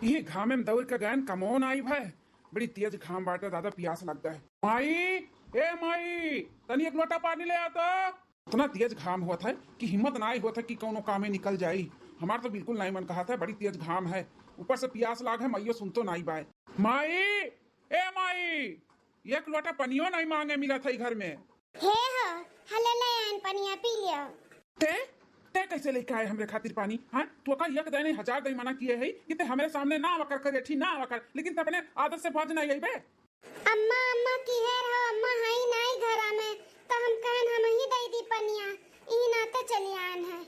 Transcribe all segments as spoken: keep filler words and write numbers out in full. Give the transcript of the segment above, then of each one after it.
ई घामे में दौड़ के गयन, कमो नाई भय। बड़ी तेज घाम बाटे दादा, पियास लग गए। माई, ए माई, तनी एक लोटा पानी ले आ तो। इतना तेज घाम होत है कि हिम्मत नाई होत है कि कौनो कामे निकल जाई। हमार तो बिल्कुल नाई मन कहत है, बड़ी तेज घाम है, ऊपर से पियास लाग है, माइयो सुनतो नाई बाय। माई, ए माई, एक लोटा पनियो नाई मांगे मिलत है घर में। हे हो, हले ले आइन पनिया पी लियो। ते, ते कैसे लेके आए हमरे खातिर पानी? हाँ, तू का एक दाई नहीं हजार दाई मना किए है कि ते हमरे सामने ना आवा कर, करेठी ना आवा कर, लेकिन ते अपने आदत से बाज नाई अइबे। अम्मा, अम्मा किहे रहो, अम्मा हई नाई घरा में, तो हम कहन हम ही दे दी पनिया, ई नाते चली आन है।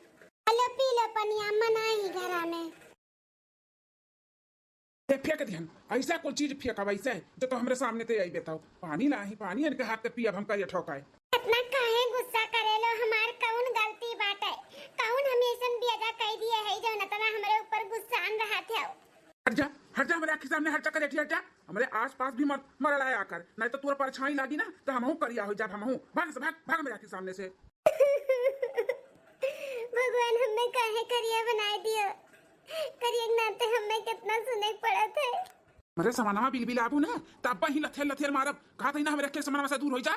लो पी लो पनिया, अम्मा नाई घरा में। ते फेंक दिहन, ऐसा कोई चीज फेंकब ऐसे जो तो हमरे सामने ते अइबे तो। पानी लाही, पानी इनके हाथ से पियब हम करिया ठोकाए। इतना काहे गुस्सा करेलो, हमार कौन गलती बाटे? कौन हम ऐसन बेजा कह दिए है जो इतना हमरे ऊपर गुस्सान रहत हो? हट जा, हट जा हमरे आँखी सामने, हट जा करेठी, हट जा। हमरे आसपास भी मत, मरलाया कर, नहीं तो तोर परछाई लागी ना तो हमहू करिया हो जाब, हमहू। भाग से भाग, भाग हमरे आँखी सामने से। भगवान हमें काहे करिया बनाए दियो? करिया के नाते हमें कितना सुने के पड़त है। हमरे समानवा बिलबिलाबू ना, तब ही लथेर लथेर मारब। कहा था ना हमरे के समानवा से दूर हो जा।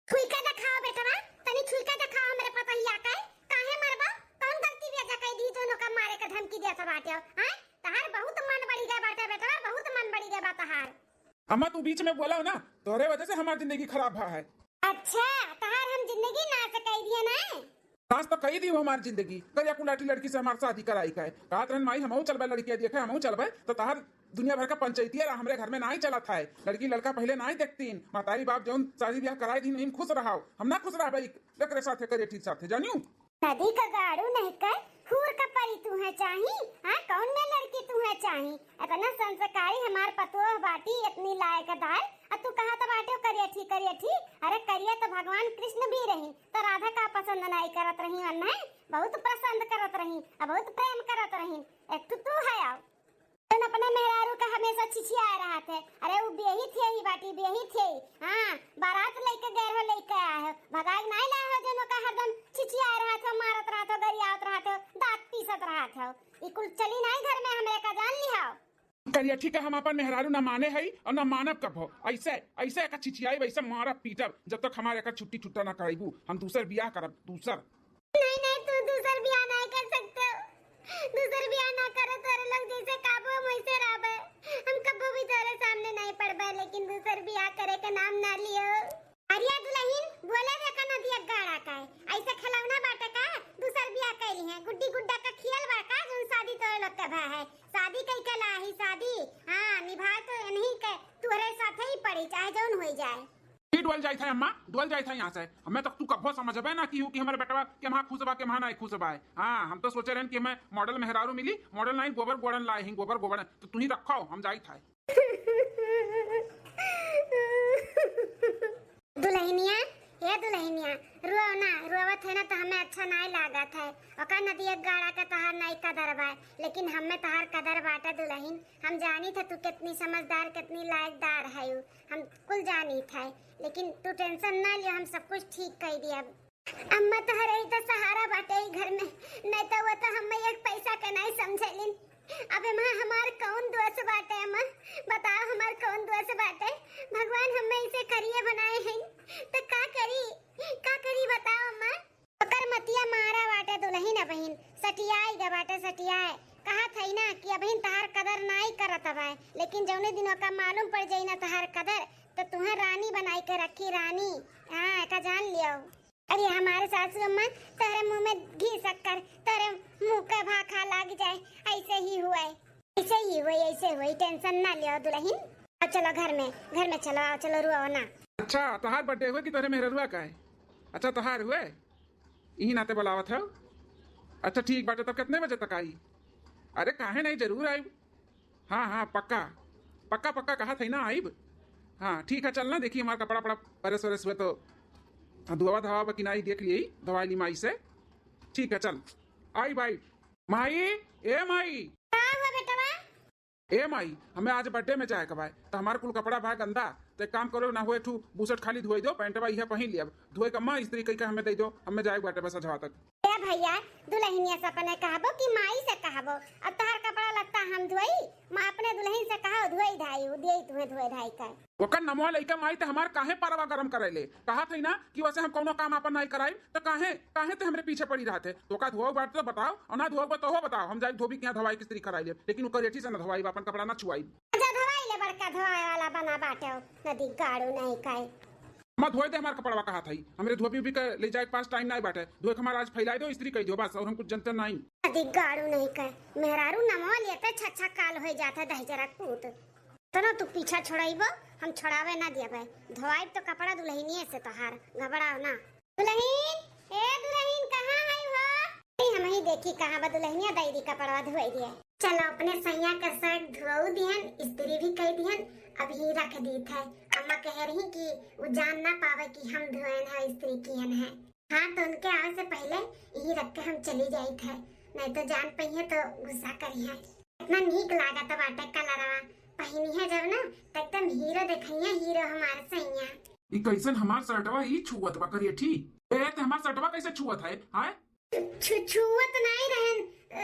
छुई के देखाओ बेटवा, तनी छुई के देखाओ हमरे पतहिया के। काहे मरबा? कौन गलती बेजा कह दी जो नोका मारे के धमकी देत बाटे? हैं? तहार बहुत मन बढ़ी गए बाटे बेटवा, बहुत मन बढ़ी गए बा तहार। अम्मा तू बीच में बोला हो ना, तोहरे वजह से हमार जिंदगी खराब भा है। अच्छा, तहार हम जिंदगी नाश कह दिए ना? नाश तो कही दी हमार जिंदगी। करिया कुलाटी लड़की से हमार शादी कराई का है। कहत रहन माई हमहू चलबे लड़किया देखे, हमहू चलबे, तो तहार दुनिया भर का पंचायती है, हमरे घर में नाई चलत है। लड़की लड़का पहले नाई देखतीन, महतारी बाप जौन शादी ब्याह कराई दीन, इन खुश रहाओ। हम ना खुश रहबे एकरे साथे, करेठी साथे, जानियो। नदी का गाड़ू नहीं कर, हूर का परी तू है चाही, हाँ, कौन में लड़की तू है चाही? इतना संस्कारी हमार पतोह बाटी, इतनी लायकदार, आ तू कहा तो बाटे करिया ठी, करिया ठी। अरे करिया तो भगवान कृष्ण भी रही, तो राधा का पसंद नाई करत रही, वन्ने बहुत पसंद करत रही, आ बहुत प्रेम करत रही। एक ठो तू है आओ। जौन अपने मेहरारू का हमेशा छिछियाए रहत है। अरे, उ बेही थे ही बाटी, बेही थे ही। हाँ, बारात लइके गए हो, लइके आए हो। भगाए नाई लाए हो, जौन ओका हरदम छिछियाए रहत हो, मारत रहत हो, गरियावत रहत हो, दाँत पीसत रहत हो। ई कुल चली नाई घर में, हमरे का जान लिहाओ। करिया ठीक है, हम अपन मेहरारू ना माने हई और ना मानब कबो। ऐसे, ऐसे एका छिछियाई, वैसे मारब पीटब, जब तक हमारे एका छुट्टी छुट्टा ना कराइबू। हम दूसर बियाह करब, दूसर। नहीं, नहीं, तू दूसर बियाह नहीं कर सकते हो। दूसर बियाह ना करो, तोरे लोग जैसे काबू हम वैसे रहबे। हम कबो भी तोरे सामने नहीं पड़बे, लेकिन दूसर बियाह करे के नाम ना लियो। अरिया दुलहिन, बोले रे का नदिया गाड़ा का है। ऐसे खिलौना बाटे का? दूसर बियाह कैली है। गुड्डी गुड्डा का खियल बा का, जोन शादी तोरे लोग के भा है? शादी कई के लाही शादी। हाँ, निभाए तो इन्हीं के, तुहरे साथे ही पड़ी, चाहे जौन होई जाए। ई डोल जाइत है अम्मा, डोल जाइत है यहाँ से। हमें तो तू कभो समझबे ना की हूँ कि हमारे बेटवा के माँ खुश बा, के माँ नहीं खुश बा है। हाँ, हम तो सोचे रहन कि हमें मॉडल मेहरारू मिली, मॉडल नहीं, गोबर गोड़न लाए हैं, गोबर गोड़न। तो तू ही रखो, हम जाइत है। दुलहिनिया, हे दुलहिनिया, रुआओ ना, रुआवत है ना तो हमें अच्छा नाई लागत है। ओका नदिया गाड़ा का तहार नाई कदर बा, लेकिन हमें तहार कदर बाटे दुलहिन। हम जानी थे तू कितनी समझदार, कितनी लायकदार है। हम कुल जानी थे, लेकिन तू tension ना लियो, हम सब कुछ ठीक कर दिया। अम्मा तोहरे ही तो सहारा बाटे ई घर में, नहीं तो वो तो हमें एक पैसा के नहीं समझेलिन। अब एमा हमार कौन दोष बाटे अम्मा? बताओ हमार कौन दोष बाटे? भगवान हमें इसे करिए बनाए हैं, तो का करी, का करी बताओ अम्मा? ओकर मतिया मारा बाटे दुलहिन, अबहिन सटियाई ग बाटे सटियाए। कहा थई ना कि अबहिन तहार कदर नाई करत बाय, लेकिन जौने दिन ओका मालूम पड़ जाई ना तहार कदर, तो तुहें रानी बनाई के रखी, रानी। हाँ, एका जान लियो। अरे हमारे सासू अम्मा, तोहरे मुंह में घी शक्कर, तोहरे मुंह के भाखा लाग जाए, ऐसे ही हुए, ऐसे ही हुए, ऐसे हुए, tension ना लियो दुलहिन। अब चलो घर में, घर में चलो, आओ चलो, रुआओ ना। अच्छा, तहार birthday हुए कि तोहरे मेहररुआ का है? अच्छा, तहार हुए, इही नाते बुलावत है। अच्छा ठीक बाटे, तब कितने बजे तक आई? अरे काहे नहीं, जरूर आई। हाँ, हाँ, पक्का, पक्का, पक्का कहा थई ना आइब। हाँ, ठीक है, चल ना, देखी हमार कपड़ा, पड़ा, press, व्रेस हुए तो, हाँ, धोवा, धोवा बा कि नाई, देख लिये, धोवा ली माई से। ठीक है, चल, आई बाई। माई, ए माई। का हुआ बेटवा? ए माई, हमें आज birthday में जाए के बाय, तो हमार कुल कपड़ा बा गंदा, तो एक काम करो ना, हो एक ठू बुशर्ट खाली धोई दो, पैंटवा इहे पहिन लियब, धोए के अम्मा इस्त्री कई के हमें दे दो, हमें जाए के बाटे बस सजवा तक। ए भैया, दुलहिनिया से अपने कहबो कि माई से कहबो? अब तहार कपड़ा लत्ता हम धोई? माँ अपने त कहा धोई धाई, उ देई तुहे धोई धाई का। ओकर नमवा लइका माई ते हमार काहे परवा गरम करैले? कहा थई ना कि वैसे हम कौनो काम आपन नाई कराई, त काहे, काहे ते हमरे पीछे पड़ी रहत है? तोका धोआ बाटे त बताओ, और ना धोआ बा तोहो बताओ, हम जाई धोबी के यहाँ धोवाई के इस्त्री कराई लेब, लेकिन उ करेठी से ना धोवाई, आपन कपड़ा ना छुआई। अच्छा धोवाई ले बड़का धोवाई वाला बना बाटे, नदी गाड़ू नहीं काई। अम्मा धोए दे हमार कपड़वा कहा थई, हमरे धोबी उबी के ले जाए के पास टाइम नाई बाटे, धोए के हमार आज फैलाई दो, इस्त्री कई दियो बस, और हम कुछ जनते नाई। नदी गाड़ू नहीं काई, मेहरारू नमवा लेते छच्छा काल होई जात है दहिजरा पूत। तनो तू पीछा छोड़ाइबो, हम छोड़ावे ना दियबे। धोआइब तो कपड़ा दुल्हनिए से तोहार, घबराओ ना। दुल्हन, ए दुल्हन, कहाँ है हो? ए, हम ही देखी कहाँ बा दुल्हनिया, दई दी कपड़वा धोई दिए। चलो अपने सैया का शर्ट धोऊ दिहन, इस्त्री भी कई दिहन, अभी रख दीत है। अम्मा कह रही कि उ जान ना पावे कि हम धोएन है, इस्त्री कियन है। हाँ, तो उनके आवे से पहले यही रख के हम चली जाइत है, नहीं तो जान पइहे तो गुस्सा करिहे। इतना नीक लागत बाटे कलरवा, पहिनिहे जब ना, त एकदम हीरो देखइहे, हीरो हमार सैया। ई कैसन हमार शर्टवा ई छुअत बा करियठी? ए, ते हमार शर्टवा कैसे छुअत है, हाय? छु-, छु-, छुअत नाई रहन, अ,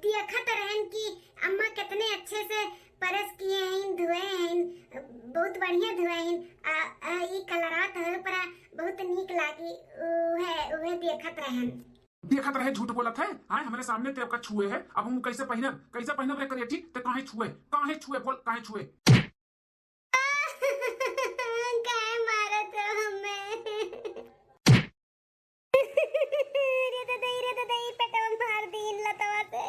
देखत रहन कि अम्मा कितने अच्छे से प्रेस किए हैं, धोए हैं, बहुत बढ़िया धोए हैं। आ, आ, ई कलरवा तोहरे ऊपरा बहुत नीक लागी, उहे, उहे देखत रहन। देखत रहे, झूठ बोलत है, आए हमरे सामने ते ओका छुए है, अब हम कैसे पहिनब, कैसे पहिनब रे करियठी, ते काहे छुए, काहे छुए, बोल काहे छुए? काहे मारत हो हमें? रे ददई, रे ददई, पेटवा मार दीन लतवा से।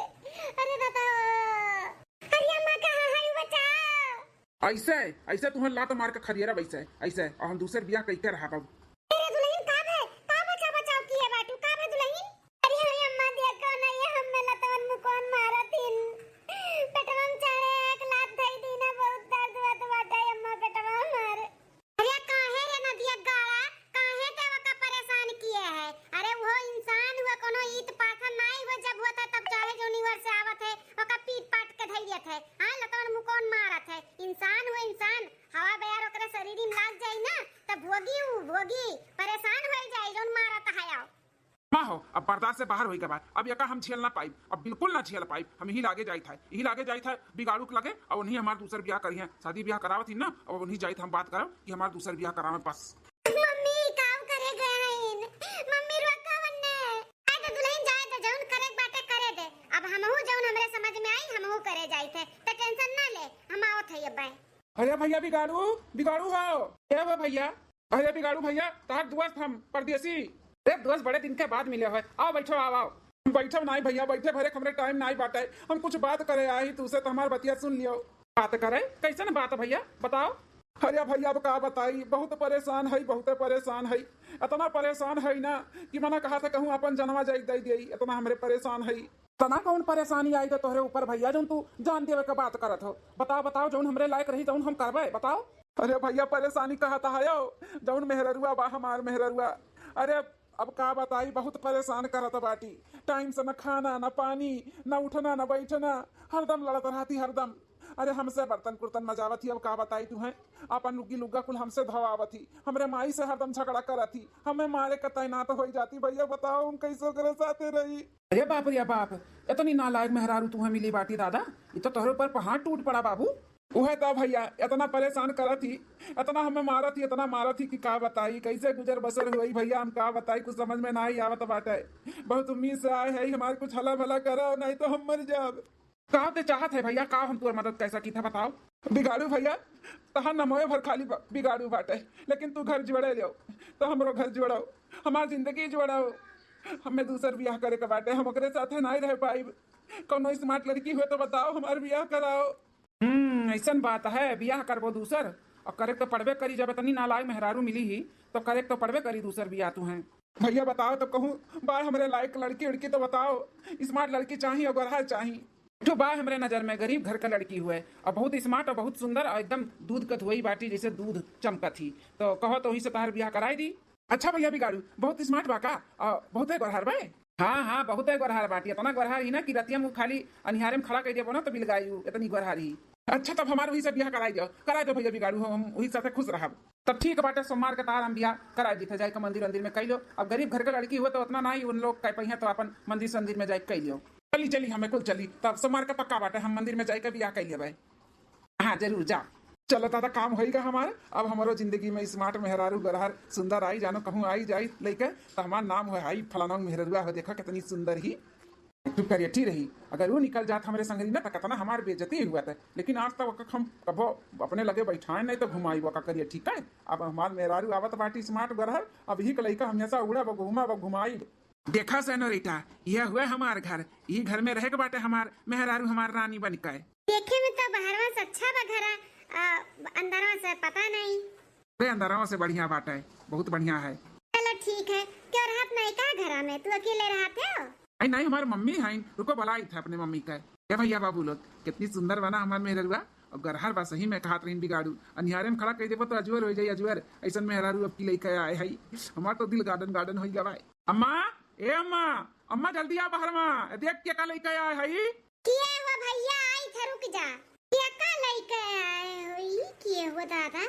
अरे दादा, अरे अम्मा कहाँ है, बचाओ। ऐसे, ऐसे तुहन लात मार के खरियरा वैसे, ऐसे, और हम दूसर बियाह कई के रहा बाबू। अरे दुल्हन का भे, का बचा बचाव किए बाटू, का भे दुल्हन? अरे हमें अम्मा देखो ना, ये हमें लतवन मुकोन मारत हिन। पेटवा में चढ़े एक लात धई दीना, बहुत दर्द होत बाटे अम्मा पेटवा हमार। अरे काहे रे नदिया गाड़ा, काहे ते ओका परेशान किए है? अरे वो इंसान हुआ, कोनो ईत पाथर नाई हुआ, जब हुआ था तब चाहे जो यूनिवर्स से आवत है, ओका पीट पाट के धई लेत है। हाँ, लतवन मुकोन मारत है। इंसान हुआ इंसान, हवा बयार ओकरे शरीर में लाग जाई ना, तब भोगी उ, भोगी, परेशान होई जाई, जौन मारत है आओ। माँ हो, अब बर्दाश्त से बाहर होई के बाद, अब यका हम झेल ना पाइब, अब बिल्कुल ना झेल पाइब। हम यही लागे जाइत है, यही लागे जाइत है, बिगाड़ू के लगे, और उन्हीं हमार दूसर बियाह करिहे, शादी बियाह करावत ही ना, अब उन्हीं जाइत हम बात करब कि हमार दूसर बियाह करावे बस। मम्मी, काम करे गए हैं। मम्मी, रोका वन्ने। आए तो दुल्हन जाए तो जौन करे के बाटे करे दे। अब हमहू जौन हमरे समझ में आई, हमहू करे जाइत है। तो टेंशन ना ले, हम आवत है अब्बे। अरे भैया बिगाड़ू, बिगाड़ू हो। ए हो भैया। अरे बिगाड़ू भैया, तहार दोस्त हम परदेसी। अरे दोस्त, बड़े दिन के बाद मिले हो। आओ बैठो, आओ, आओ। बैठो नाई भैया, बैठे भरे हमरे टाइम नाई बाटे। हम कुछ बात करे आई, तू से तो हमार बतिया सुन लियो। बात करे? कैसन बात भैया, बताओ। अरे भैया, अब का बताई, बहुत परेशान है, बहुत परेशान है। इतना परेशान है ना कि मना कहा था कहूँ अपन जनवा जाई दे दिए, इतना हमरे परेशान है। तना कौन परेशानी आई तो तोहरे ऊपर भैया, जौन तू जान देवे के बात करत हो? बताओ, बताओ, जौन हमरे लायक रही, जौन हम करबे, बताओ। अरे भैया, परेशानी कहा था आयो, जौन मेहररुआ बा हमार मेहररुआ। अरे अब का बताई, बहुत परेशान करत बाटी। टाइम से न खाना, न पानी, न उठना, न बैठना, हरदम लड़त रहती, हरदम। अरे हमसे बर्तन कुर्तन मजावत ही, अब का बताई तुहें, अपन लुग्गी लुग्गा कुल हमसे धवावत ही, हमरे माई से हरदम झगड़ा करत ही, हमें मारे के तैनात होई जाती। भैया बताओ, हम कैसे ओकरे साथे रही? अरे बाप रे बाप, इतनी नालायक मेहरारू तुहें मिली बाटी दादा, ये तो तोहरे ऊपर पहाड़ टूट पड़ा बाबू। उहे तो भैया, इतना परेशान करत ही, इतना हमें मारत ही, इतना मारत ही कि का बताई, कैसे गुजर बसर हुई भैया, हम का बताई, कुछ समझ में नाई आवत बाटे। बहुत उम्मीद से आए है, हमार कुछ हला भला करो, नहीं तो हम मर जाब। का ते चाहत है भैया, का हम तोर मदद कर सकी था, बताओ? बिगाड़ू भैया, तहार नमवे भर खाली बा-, बिगाड़ू बाटे, लेकिन तू घर जोड़े लियो, तो हमरो घर जोड़ो, हमार जिंदगी जोड़ो। हमें दूसर बियाह करे के बाटे, हम ओकरे साथे नाई रह पाइब। कौनो स्मार्ट लड़की हुए तो बताओ, हमार बियाह कराओ। हम्म, ऐसन बात है, बियाह करबो दूसर, और करे तो पड़बे करी, जब इतनी नालायक मेहरारू मिली ही, तो करे तो पड़बे करी दूसर बियाह तुहें। भैया बताओ तो कहूँ, बा हमरे लायक लड़की उड़की तो बताओ, स्मार्ट लड़की चाही और गोरहर चाही। जो बा हमरे नजर में गरीब घर का लड़की हुए, और बहुत स्मार्ट और बहुत सुंदर और एकदम दूध का धोई बाटी जैसे दूध चमकत ही, तो कहो तो वही से तहार बियाह कराई दी। अच्छा भैया बिगाड़ू, बहुत स्मार्ट बा का? और बहुते गोरहर बा? हाँ, हाँ, बहुते गोरहर बाटी। इतना गोरहर ही ना कि रतिया में खाली अनिहारे में खड़ा कर देबो ना तो बिलगाई उ, इतनी गोरहर ही। अच्छा, तब हमार वही से बियाह कराई दो, कराई दो भैया बिगाड़ू, हम, हम वही साथे खुश रहब। तब ठीक बाटे, सोमवार के तार हम बियाह कराई दीथे, जाए के मंदिर वंदिर में कई लो। अब गरीब घर के लड़की हुए तो उतना ना ही उन लोग कह पहिया, तो अपन मंदिर संदिर में जाए कई लियो। चली, चली, हमें कुल चली, तब सोमवार के पक्का बाटे, हम मंदिर में जाए के बियाह कई लेबे। हाँ, जरूर जा। चलो दादा, काम होइगा हमार। अब हमरो जिंदगी में smart मेहरारू गरहर सुंदर आई, जानो कहूँ आई जाई लइके, त हमार नाम हो, "हाई फलाना मेहररुआ हो, देखो कितनी सुंदर ही।" चुप करिए, ठीक रही। अगर वो निकल जात हमरे संगरी ना, त कितना हमार बेइज्जती हुआ था। लेकिन आज तक ओका हम कबो अपने लगे बैठाए नहीं, त घुमाई ओका करिए, ठीक है? अब हमार मेहरारू आवत बाटी smart गरहर, अब ही के लइका हमेशा उड़ब, घूमब, घुमाई। देखा सेनोरिटा, यह हुए हमार घर, यही घर में रहे के बाटे हमार मेहरारू, हमार रानी बन के। देखे में तो बहरवा से अच्छा बा घरा, आ, अंदरवा से पता नहीं। अरे, अंदरवा से बढ़िया बाटे, बहुत बढ़िया है। चलो ठीक है, क्यों रहत नहीं का घरा में, तू अकेले रहत हो? नहीं, नहीं, हमार मम्मी है, रुको बुलाई थे अपने मम्मी के। ए भैया बाबू लोग, कितनी सुंदर बना हमार मेहररुआ। और गरहर बा सही में, कहत रहीन बिगाड़ू, अनिहारे में खड़ा कह देबो तो अजवर हो जाई, अजवर। ऐसन मेहरारू अब की लइके आए है, हमार तो दिल garden garden हो गवा है। अम्मा, ए अम्मा, अम्मा जल्दी आ बाहर मा, देख के का लइके आए है। किए हुआ भैया, आई थे, रुक जा। के का लइके आए हो, ई के हो दादा?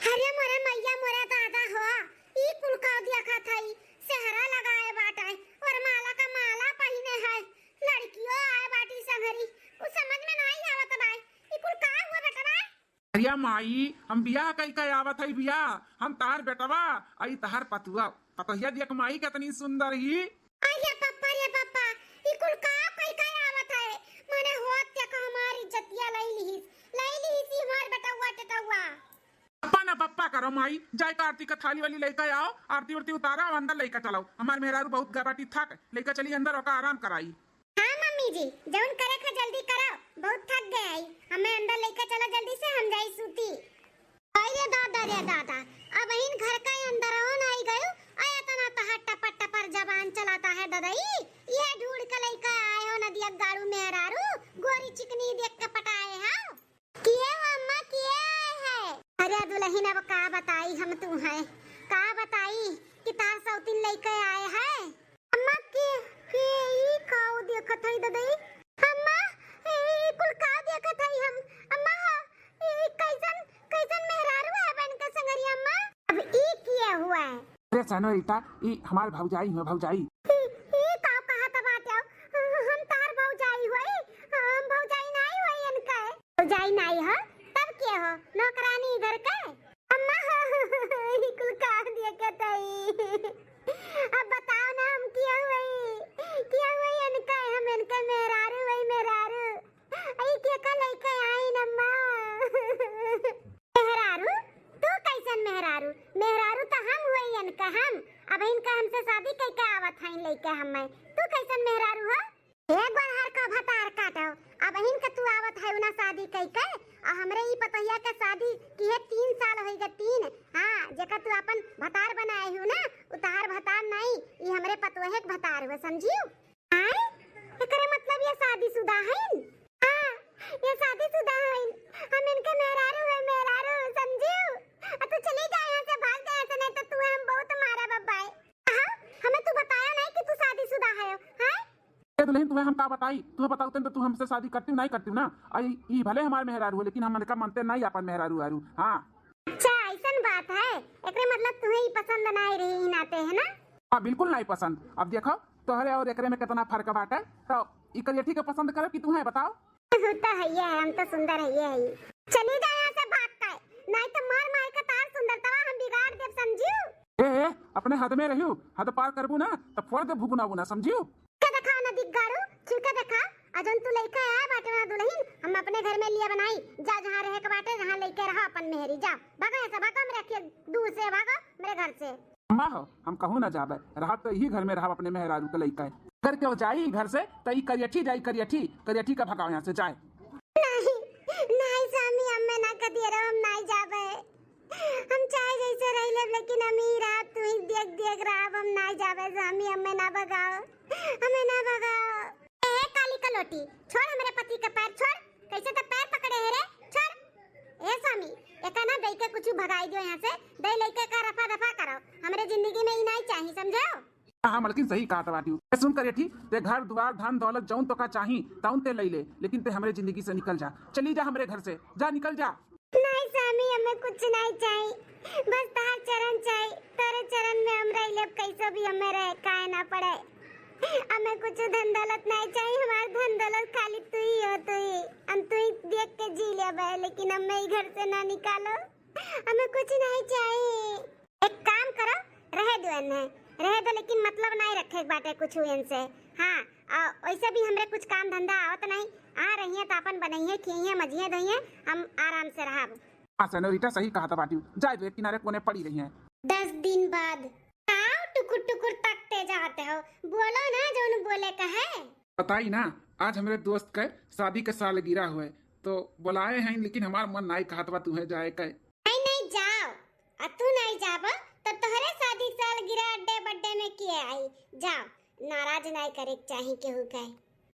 अरे मोरे मैया, मोरे दादा हो, ई कुल का देखत हई? सेहरा लगाए बाटे, वरमाला का माला पहिने है, लड़कियों आए बाटी संगरी, कुछ समझ में नहीं आवत बाय, ई कुल का हुआ बेटवा? अरे माई, हम बियाह कई के आवत हई बियाह, हम तार बेटवा, आई तार पतुआ, पतोहिया देख माई कितनी सुंदर ही। अरे पप्पा रे पप्पा, ई कुल का कई के आवत है? माने होत के का हमार इज्जतिया लई लिहिस, लई लिहिस ई हमार बेटवा टेटवा। पप्पा ना पप्पा करो माई, जाए का आरती का थाली वाली लइके आओ, आरती उरती उतारा और अंदर लइके चलाओ। हमार मेहरारू बहुत गबाटी थक, लइके चली अंदर ओका आराम कराई। हाँ मम्मी जी, जौन करे का जल्दी करो, बहुत थक गए आई। हमें अंदर लइके चलो जल्दी से, हम जाई सूती। अरे दादा रे दादा, अब इन घर का अंदर हो नहीं गयो, आ इतना तोहार टपर टपर जबान चलाता है ददई। ये ढूंढ के लइके आए हो नदिया गाड़ू मेहरारू, गोरी चिकनी देख के पटाए हो। किए हो अम्मा, किए आए है? अरे दुलहिन, अब का बताई हम तुहैं, का बताई कि तार सौतीन लइके आए है। अम्मा, के, के ई काऊ देखत हई ददई? अम्मा, ई कुल काऊ देखत हई हम? अम्मा, ई कैसन, कैसन मेहरारू है बन के संगरिया अम्मा? अब ई किए हुआ है? अरे सेनोरिटा, ई हमार भौजाई हुए, भौजाई। ई, ई काऊ कहत बाटे? हम तार भौजाई होई? हम भौजाई नाई होई इनके। भौजाई नाई हो, तब के हो? नौकरानी घर के? अम्मा, ई कुल का देखत हई? अब बताओ ना, हम किया हुई, किया हुई इनके, हम इनके मेहरारू हुई, मेहरारू। ई के का लइके आइन अम्मा? मेहरारू? तू कैसन मेहरारू? मेहरारू तो हम हुई इनका, हम। अब इनका हमसे शादी कइके आवत हईन लइके हमें। तू कैसन मेहरारू हो? हे गोरहर का भतार काटो, अब इनका तू आवत है उना शादी कइके, आ हमरे ई पतोहिया के शादी किहे तीन साल होई गए, तीन। हाँ, जेका तू अपन भतार बनाए हु ना, उ तहार भतार नहीं, ई हमरे पतोहे के भतार हुए, समझियो? आय? एकरे मतलब ये शादीशुदा हईन? हाँ, ये शादीशुदा हईन। हम इनके मेहरारू है, मेहरारू, समझियो? आ तू चली जा यहाँ से, भाग जा यहाँ से, नहीं तो तू हम बहुत मारा बब्बाई। हाँ, हमें तू बताया नहीं कि तू शादीशुदा है, हाँ? ए दुलहिन, तुहे हम का बताई? तुहे बताउते तो तू हमसे शादी करतिउ, नाई करतिउ ना। आ ई, ई भले हमार मेहरारू हो, लेकिन हम इनका मनते नाई आपन मेहरारू आरू। हाँ। अच्छा, ऐसन बात है। एकरे मतलब तुहे ई पसंद नाई रही, ई नाते, है ना? हाँ, बिल्कुल नाई पसंद। अब देखो, तोहरे और एकरे में कितना फर्क बाटे। तो ई करियठी के पसंद करब कि तुहे, बताओ? तू तो हइये है, हम तो सुंदर हइये है। चली जा यहाँ से भाग के, नाई तो मार मार के तार सुंदरतवा हम बिगाड़ देब, समझियो? ए, ए, अपने हद में रहियो, हद पार करबू ना, तो फोड़ दे भुगुना बुना, समझियो? के देखा ना दिग्गाड़ू, छुके देखा, आ जौन तू लइके आए बाटे ना दुलहिन, हम अपने घर में लिया बनाई, जा जहाँ रहे के बाटे, जहाँ लइके रहा अपन मेहरी, जा, भागो यहाँ से, भागो, हमरे अखिया दूर से, भागो, मेरे घर से। अम्मा हो, हम कहूँ ना जाबे, रहब तो यही घर में रहब अपने मेहरारू के लइके। अगर केहू जाई ई घर से, तो ई करियठी जाई, करियठी, करियठी का भगाओ यहाँ से, जाए। नहीं, नहीं स्वामी, हमें ना कतियरो, हम नहीं जाबे। हम चाहे जैसे रह लेब, लेकिन हम ई रात तू ही देख देख रहब, हम नहीं जाबे स्वामी, हमें ना भगाओ, हमें ना भगाओ। ए काली कलोटी, छोड़ हमरे पति का पैर, छोड़। कैसे तो पैर पकड़े है रे, छोड़। ए स्वामी, एका ना दई के कुछ भगाई दियो यहाँ से, दई लइके का रफा दफा करो, हमरे जिंदगी में ई नहीं चाहिए, समझो? हाँ, हाँ, मलकिन सही कहत बाटी। ए, सुन करियठी, ते घर दुआर, धन दौलत जौन तोका चाही, तौन ते लई ले, लेकिन ते हमरे जिंदगी से निकल जा, चली जा हमरे घर से, जा निकल जा। नहीं स्वामी, हमें कुछ नहीं चाही, बस तार चरण चाही, तारे चरण में हम रह लेब, कैसो भी हमें रहे, काहे ना पड़े। हमें कुछ धन दौलत नहीं चाहिए, हमार धन दौलत खाली तू ही हो, तू ही। हम तू ही देख के जी लेबे, लेकिन हमें ई घर से ना निकालो, हमें कुछ नहीं चाहिए। एक काम करो, रहे दो इन्हें, रहे दो, लेकिन मतलब नहीं रखे के बाटे कुछ इनसे। हाँ, और वैसे भी हमरे कुछ काम धंधा आवत नहीं, आ रही है तो अपन बनइहे, खियइहे, मजिहे, धोइहे, हम आराम से रहब। हाँ, सेनोरिटा सही कहा था बाटी, जाए दो, एक किनारे कोने पड़ी रही है। दस दिन बाद। आओ, टुकुर टुकुर तकते जाते हो, बोलो ना जौन बोले का है। बताई ना, आज हमरे दोस्त के शादी के सालगिरह हुए, तो बुलाए हैं, लेकिन हमार मन नाई कहत बा तुहे जाए के। नहीं, नहीं, जाओ। आ तू नहीं जाबो, तो तोहरे शादी सालगिरह अड्डे बड्डे में के आई? जाओ, नाराज नहीं करे के चाही केहू के।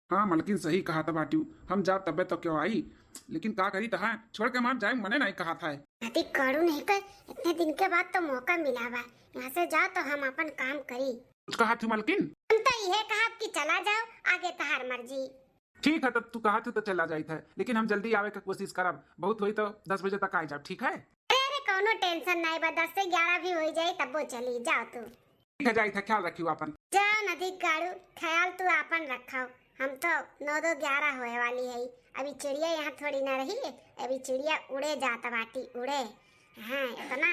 हाँ, मलकिन सही कहत बाटिउ, हम जाब तबे तो केहू आई, लेकिन का करी, तहाँ छोड़ के हमार जाए मने नहीं कहत है। अति कड़ू नहीं कर, इतने दिन के बाद तो मौका मिला बा, यहाँ से जाओ तो हम अपन काम करी। कुछ कहत हूँ मलकिन? हम तो इहे कहब कि चला जाओ, आगे तहार मर्जी। ठीक है, तब तू कहत हूँ तो चला जाइत है, लेकिन हम जल्दी आवे के कोशिश करब, बहुत होई तो दस बजे तक आ जाब, ठीक है? अरे, अरे, कौनो tension नहीं बा, दस से ग्यारह भी हो जाई, तब्बो चली, जाओ तू। ठीक है, जाइत है, ख्याल रखियो आपन। जा नदी गाड़ू, ख्याल तू आपन रखाओ, हम तो नौ दो ग्यारह होए वाली है। अभी चिड़िया यहाँ थोड़ी ना रही, अभी चिड़िया उड़े जात बाटी, उड़े। हाँ, इतना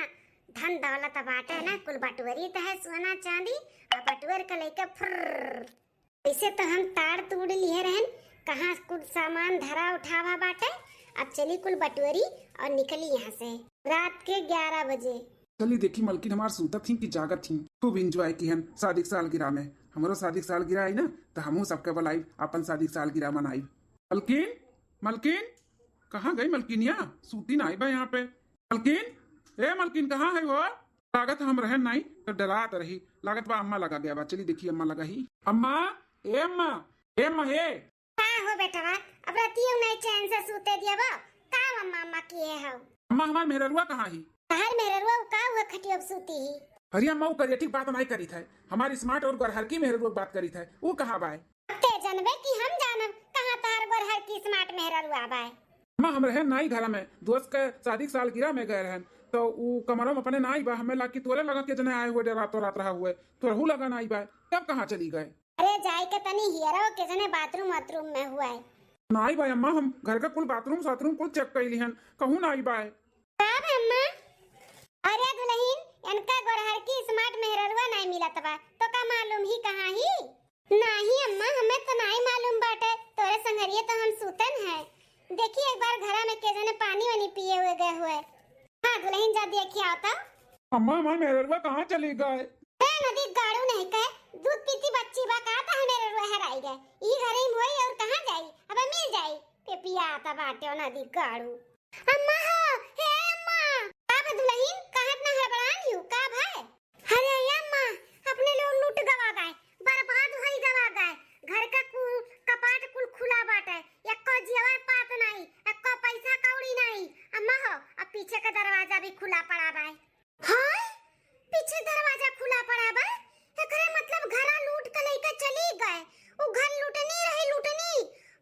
धन दौलत बाटे ना, कुल बटुअरी त है सोना चांदी, आ बटुअर के लेके फुर्र। वैसे तो हम ताड़ तूड़ लिए रहन, कहाँ कुल सामान धरा उठावा बाटे। अब चली कुल बटुअरी और निकली यहाँ से रात के ग्यारह बजे। चली देखी मलकिन हमार सूतत ही कि जागत ही। खूब enjoy किहन शादी के सालगिरह में। हमरो शादी के सालगिरह आई ना, तो हमहू सबके बुलाई, अपन शादी के सालगिरह मनाई। मलकिन, मलकिन, कहाँ गई मलकिनिया? सूती ना आई बा यहाँ पे। मलकिन, ए मलकिन, कहाँ है वो? लागत हम रहन नाई, तो डरात रही। लागत बा अम्मा लगा गया बा। चली देखी अम्मा लगा ही। अम्मा, ए अम्मा, ए अम्मा, हे। का हो बेटवा, अब रतियो नहीं चैन से सूते दिया बा? का अम्मा, अम्मा किए हो? अम्मा, हमार मेहररुआ कहाँ ही? तहार मेहररुआ उ का हुआ खटियो अब सूती ही? अरे अम्मा, उ करियठी बात नहीं करी थे, हमार smart और गोरहर की मेहररुआ बात करी थे, उ कहाँ बाय? अब ते जनबे कि हम जानब कहाँ तहार गोरहर की smart मेहररुआ बाय? अम्मा, हम रहे नाई घर में, दोस्त के शादी के सालगिरह में गए रहन, तो उ कमरा में अपने नाई बा, हमें लाग कि तोरे लगा के जने आए हुए, रातों रात रहा हुए, तोरहू लगा नाई बा, तब कहाँ चली गए? अरे जाए के तनी हियरो के जने bathroom वाथरूम में हुआ है। नाई बा अम्मा, हम घर के कुल bathroom साथरूम कुल check कर लिहन, कहूँ नाई बा। का बा अम्मा? अरे दुल्हन, इनका गोरहर की smart मेहररुआ नाई मिलत बा, तो का मालूम ही कहाँ ही? नाही अम्मा, हमें तो नाई मालूम बाटे, तोरे संगरिये तो हम सूतन है। देखी एक बार घरा में के जने पानी वानी पिए हुए गए हुए। हाँ दुल्हन, जा देखी आओ तो। अम्मा, हमार मेहररुआ कहाँ चली गए? ए नदी गाड़ू नहीं कहे, दूध पीती बच्ची बा का, तो हमें मेहररुआ हेराई गए। ई घरे में होई और कहाँ जाई? अब मिल जाई। पे पिया आता बाटे ओ नदी गाड़ू। अम्मा हो, हे अम्मा। का बा दुल्हन, कहाँ इतना हड़बड़ान यू? का भाई? अरे अम्मा, अपने लोग लूट गवा गए, बर्बाद होई गवा गए। घर का कु-, कपाट कुल खुला बाटे, एको जेवर पात नहीं, एको पैसा कौड़ी नहीं। अम्मा हो, अब पीछे का दरवाजा भी खुला पड़ा बाय। हाय, पीछे दरवाजा खुला पड़ा बा, एकरे मतलब घरा लूट के लेके चली गए। उ घर लूटनी रही, लूटनी।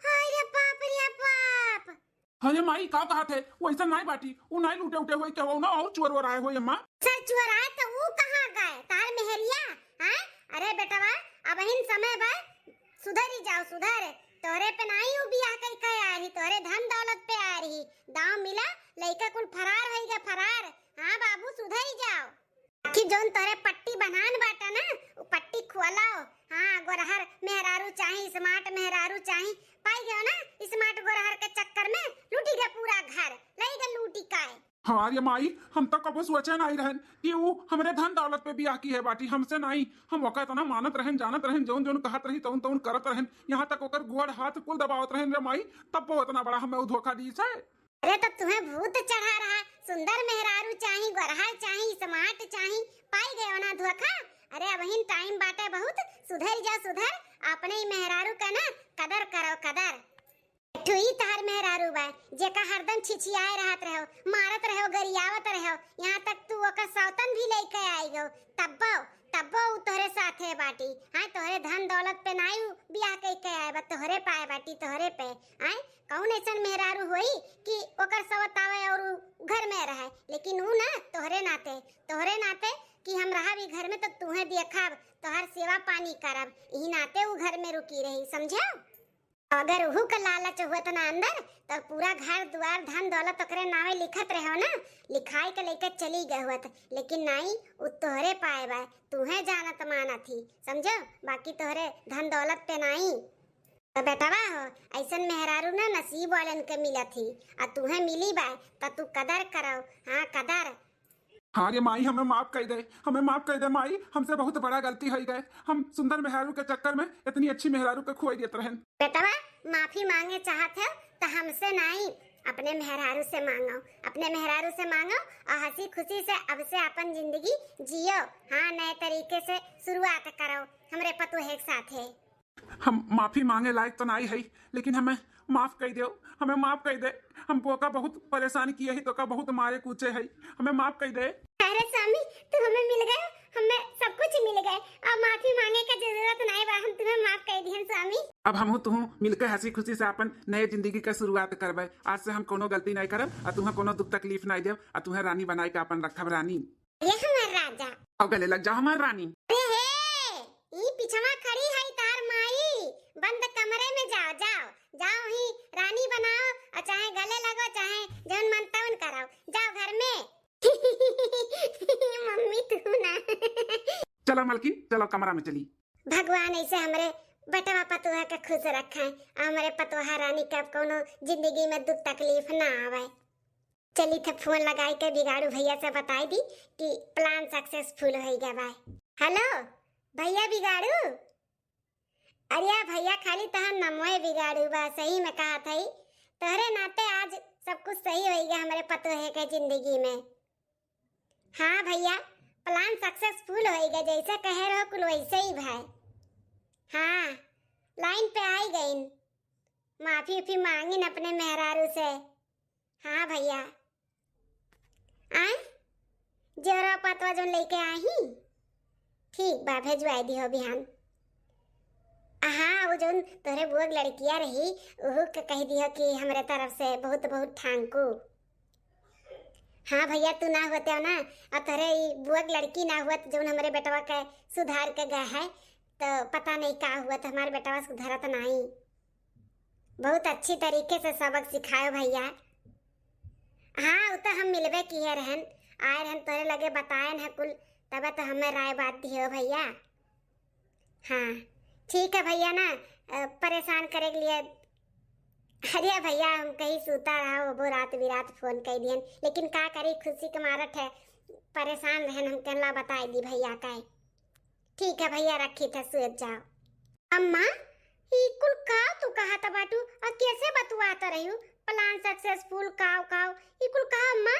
हाय रे बाप रे बाप। अरे माई, का कहत है? वैसा नाई बाटी, उ नाई लूटे उठे होई, केहू ना और चोर वोर आए होई अम्मा। सर चोर आए तो उ कहाँ गए? तार मेहरिया, हैं? अरे बेटवा, अबहिन समय बा, सुधरी जाओ, सुधर। तोहरे पे नाई उ बियाह कई के आए रही, तोहरे धन दौलत पे आए रही। दांव मिला, लइका कुल फरार होई गए, फरार। हाँ बाबू, सुधरी जाओ। आखिर जौन तोहरे पट्टी बनान बाटे ना, उ पट्टी खोलाओ। हाँ, गोरहर मेहरारू चाही, smart मेहरारू चाही। पाई गयो ना, smart गोरहर के चक्कर में लूटी गए पूरा घर, लई गए लूटी काए। हाँ रे माई, हम तो कबो सोचे नाई रहन कि उ हमरे धन दौलत पे बियाह किहे बाटी, हमसे नाई। हम ओका इतना मानत रहन, जानत रहन, जौन जौन कहत रही, तौन तौन करत रहन, यहाँ तक ओकर गोड़ हाथ कुल दबावत रहन रे माई, तब वो इतना बड़ा हमें उ धोखा दी से। अरे तो तुम्हें भूत चढ़ा रहा, सुंदर मेहरारू चाही, गोरहर चाही, smart चाही, पाई गयो ना धोखा। अरे अबहिन time बाटे बहुत, सुधर जा सुधर, अपने ही मेहरारू का ना कदर करो कदर। ठुई तहर मेहरारू बा, जेका हरदम छिछियाए रहत रहो, मारत रहो, गरियावत रहो, यहाँ तक तू ओकर सौतन भी लेके आई गो, तब्बो, तब्बो उ तोहरे साथे बाटी। हाँ, तोहरे धन दौलत पे नाई उ बियाह कई के आए बा, तोहरे पाए बाटी, तोहरे पे। हाँ, कौन ऐसन मेहरारू होई कि ओकर सौत आवे और उ घर में रहे, लेकिन उ ना, तोहरे नाते, तोहरे नाते कि हम रहब ई घर में तो तुहे देखब, तोहर सेवा पानी करब, यही नाते उ घर में रुकी रही, समझो? अगर उहू का लालच होत ना अंदर, तो पूरा घर दुआर धन दौलत ओकरे नावे लिखत रहो ना, लिखाई के लेके चली गए होत, लेकिन नाई, उ तोहरे पाए बा, तुहे जानत मानत ही, समझो, बाकी तोहरे धन दौलत पे नाई। तो बेटवा हो, ऐसन मेहरारू ना नसीब वालन के मिलत ही, आ तुहे मिली बा, त तू कदर करो, हाँ कदर। हाँ रे माई, हमें माफ कर दे, हमें माफ कर दे माई, हमसे बहुत बड़ा गलती हो गए। हम सुंदर मेहरारू के चक्कर में इतनी अच्छी मेहरारू के खोई देत रहन। बेटवा, माफी मांगे चाहत है तो हमसे नाई, अपने मेहरारू से मांगो, अपने मेहरारू से मांगो और हंसी खुशी से अब से अपन जिंदगी जियो। हाँ, नए तरीके से शुरुआत करो हमरे पतोहे के साथे। हम माफी मांगे लायक तो नाई है, लेकिन हमें माफ कर दो, हमें माफ कर दे। हम तोका बहुत परेशान किए ही, तोका बहुत मारे कूचे है, हमें माफ कर दे। अरे स्वामी, तू हमें मिल गए, हमें सब कुछ मिल गए, अब माफी मांगे का जरूरत नाई बा, हम तुम्हें माफ कर दिहन स्वामी। अब हमहू तुहू मिलके हंसी खुशी से अपन नए जिंदगी का शुरुआत करबे। आज से हम कोनो गलती नाई करब, आ तुहे कोनो दुख तकलीफ नाई देब, आ तुहे रानी बनाए के अपन रखब रानी। ये हमार राजा। अब गले लग जा हमार रानी। अरे हे, ई पिछवा खड़ी है तार माई, बंद कमरे में जाओ, जाओ, जाओ ही रानी बनाओ, और चाहे गले लगो, चाहे जौन मन तौन करो, जाओ घर में। मम्मी तू ना। चलो मलकिन, चलो कमरा में चली। भगवान ऐसे हमरे बेटवा पतोहा के खुश रखे, और हमरे पतोहा रानी के अब कोनो जिंदगी में दुख तकलीफ ना आवे। चली थे फोन लगाई के बिगाड़ू भैया से बताई दी कि plan successful हो गया बा। हेलो भैया बिगाड़ू, अरे भैया खाली तहार नमोए बिगाड़ू बा, सही में कहा थई, तोहरे नाते आज सब कुछ सही हो गया हमरे पतोहे के जिंदगी में। हाँ भैया, plan successful हो गया, जैसे कहे रहो कुल वैसे ही भाई। हाँ, लाइन पे आई गईन, माफी उफी मांगिन अपने मेहरारू से। हाँ भैया। आय? जेवरा पतवा जौन लेके आही? ठीक बा, भेजवाई दिहो बिहान। हाँ, वो जौन तोहरे बुआ के लड़किया रही, उहू के कह दिहो कि हमरे तरफ से बहुत बहुत thank you। हाँ भैया, तू ना होते हो ना, और तोहरे ई बुआ के लड़की ना हुआ, तो जौन हमरे बेटवा के सुधार के गए है, तो पता नहीं का हुआ, तो हमारे बेटवा सुधरत नहीं। बहुत अच्छी तरीके से सबक सिखायो भैया। हाँ, उ तो हम मिलबे किए रहन, आए रहन तोरे लगे बताएन है कुल, तब तो हमें राय बात दियो भैया। हाँ, ठीक है भैया ना, अ, परेशान करे के लिए। अरे भैया, हम कहीं सूता रहा, वो रात बिरात फोन कर दियन, लेकिन का करी, खुशी के मारत है, परेशान रहन, हम कहला बताई दी भैया का। ठीक है भैया, रखी थे, सुत जाओ। अम्मा, ई कुल का तू कहत बाटू? और कैसे बतुआत रही हूँ? Plan successful, काव काव, ई कुल का अम्मा?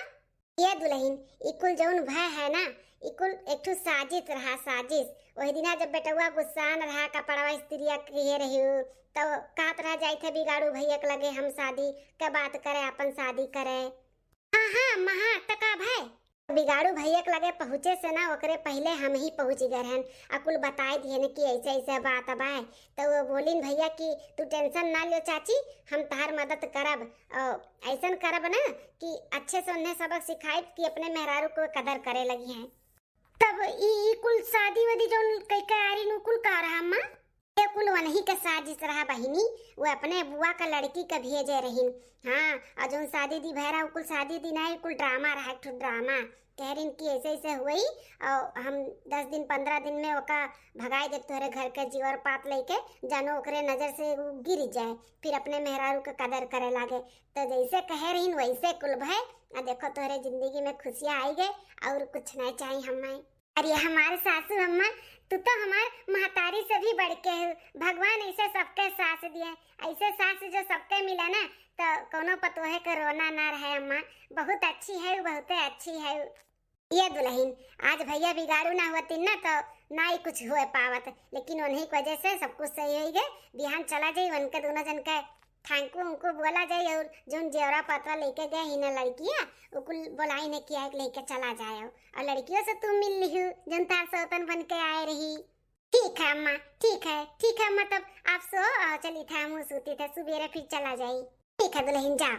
ये दुल्हन, ई कुल जौन भय है ना, ई कुल एक ठो साजिश रहा, साजिश। वही दिना जब बेटवा गुस्सान रहा, कपड़वा इस्त्रिया किए रही हूँ, तो कहत रहा जाई थे बिगाड़ू भैया के लगे, हम शादी के बात करे, अपन शादी करे। हाँ, हाँ, अम्मा, हाँ, त का भय? बिगाड़ू भैया के लगे पहुँचे से ना, ओकरे पहिले हम ही पहुँच गए रहन, आ कुल बताए दिहन कि ऐसे ऐसे बात बा। तो वो बोलिन भैया कि तू tension ना लियो चाची, हम तहार मदद करब, और ऐसन करब ना कि अच्छे से उन्हें सबक सिखाइब कि अपने मेहरारू को कदर करे लगी हैं। तब ई, ई कुल शादी वादी जौन कई के आ रही, उ कुल का रहा अम्मा? ये कुल वनही के साजिश रहा बहिनी, वो अपने बुआ का लड़की के भेजे रहिन। हाँ, और जौन शादी दी भैरा, वो कुल शादी दी ना, ये कुल ड्रामा रहा, एक ठो ड्रामा। कह रहिन कि ऐसे ऐसे हुई और हम दस दिन, पन्द्रह दिन में ओका भगाई दे तोहरे घर के जीवर पात लेके, जानो ओकरे नजर से वो गिर जाए, फिर अपने मेहरारू के कदर करे लागे। तो जैसे कहे रहिन वैसे कुल भय। आ देखो तोहरे जिंदगी में खुशियाँ आई गए और कुछ नहीं चाहिए हमें। अरे हमार सासू अम्मा, तू तो हमार महतारी से भी बढ़ के हो। भगवान ऐसे सबके सास दिए, ऐसे सास जो सबके मिला ना, तो कोनो पतोहे के रोना ना रहे अम्मा। बहुत अच्छी है, बहुते अच्छी है। ये दुल्हन, आज भैया बिगाड़ू ना होती ना तो ना ही कुछ हो पावत, लेकिन उन्हीं की वजह से सब कुछ सही हो गए। बिहान चला जाई, उनके दोनों जन के thank you उनको बोला जाए और जौन जेवरा पतरा लेके गए ही ना लड़किया, उकुल बोलाई ने किया लेके चला जाए और लड़कियों से तू मिल लिहू जौन तार सौतन बन के आए रही। ठीक है अम्मा, ठीक है, ठीक है अम्मा, तब आप सो और चली था, हम सूती थे, सुबेरे फिर चला जाई। ठीक है दुल्हन, जाओ।